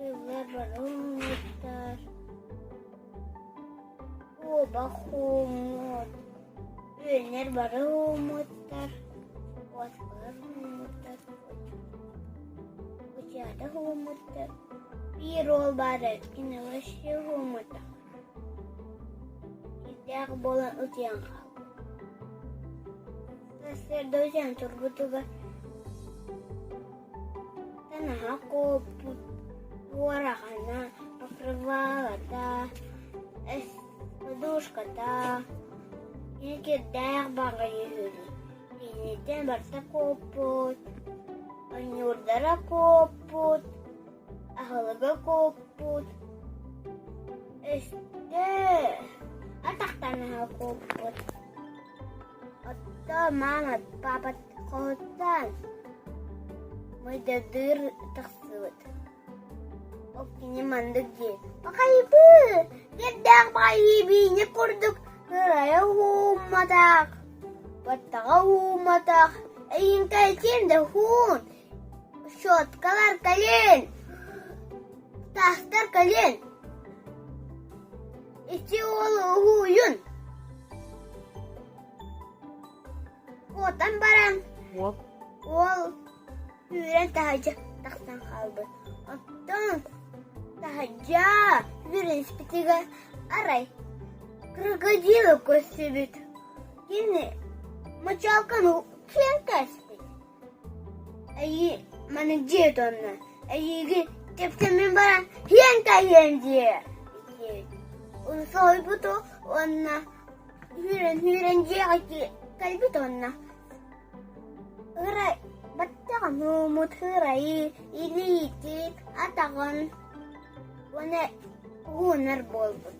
Кыыллар бары ууммуттар, куобах ууммут, үөннэр бары ууммуттар, куоскалар ууммуттар, утята ууммуттар. Биир уол баар кини вообще уумматах. Кирдээх буолан утуйан хаалбыт. Сарсыарда утуйан турбутугар Танаһа куоппут, уораҕана, покрывалата, подушката, кирдээх баҕайы үһү Киниттэн барыта куоппут, оонньуурдара куоппут, аһылыга куоппут, өстө атахтанаһа куоппут. Оттон мама, папа хоһуттан мыйдардыыр тахсыбыт. Ол кини маннык диэн: «Баҕайбы, кирдээх баҕайы биинэ курдук кырайа уумматах, баттаҕа уумматах, эйигин кэлсиэм да уһуун, щеткалар кэлин, таастар кэлин, ити уол уһуйун» Куотан баран Уол уол сүүрэн таһырдьа тахсан хаалбыт. Оттон таһырдьа сүүрэн испитигэр арай крокодилы көрсүбүт. Кини мочалканы киэн кээспит. Эйии маннык дьиэ тонно. Эйиигин тэпсэммин баран киэн кэһиэм диэ диэбит. Соһуйбуту уонна Үүрэн-үүрэн дьиэҕэ кэлбит уонна ырай баттаҕын ууммут ырайы илиитин, атаҕын уонна уунар буолбут.